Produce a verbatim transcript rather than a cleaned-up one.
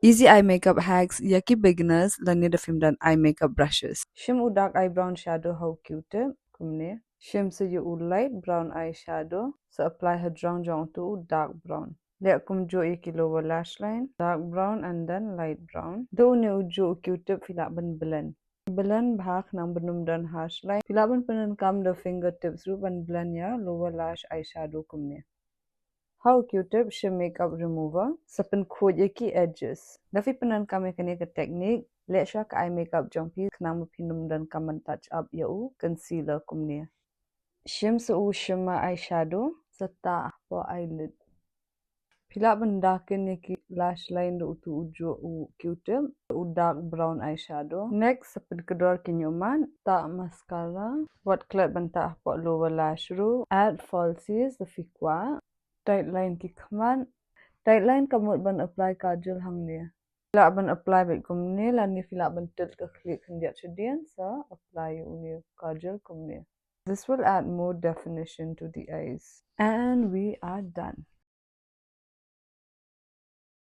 Easy eye makeup hacks ïa ki beginners lane da phim don eye makeup brushes. Shim u dark eye brown shadow ha u Q-tip kumne. Shim sa ïa u light brown eye shadow, sa apply hajrong jong utu u dark brown. Leh kumjuh ïa ki lower lash line, dark brown and then light brown. Da une ujuh u Q-tip phi lah ban blend. Blend bha khnang ban ym don harsh line. Phi lah ban pyndonkam da fingertips ruh ban blend ïa lower lash eyeshadow kumne. Ha u Q-tip shim makeup remover, sa pynkhuid ïa ki edges. Da phi pyndonkam ïa kane ka technique, leh shuwa ka eye makeup jong phi khnang ba phin ym donkam ban touch up ïa u concealer kumne. Shim sa u shimmer eyeshadow, sa tah hapoh eyelid. Phi lah ban darken ïa ki lash line da utu ujuh u Q-tip, u dark brown eyeshadow. Next, sa pynkdor ki hynñiewmat, tah mascara, wat klet ban tah hapoh lower lash ruh, add falsies da phi kwah, tight line ki khmat, tight line ka mut ban apply kajal hangne. Phi lah ban apply beit kumne, lane phi lah ban tilt ka khlieh khyndiat shadien, sa apply une u kajal kumne. This will add more definition to the eyes. And we are done.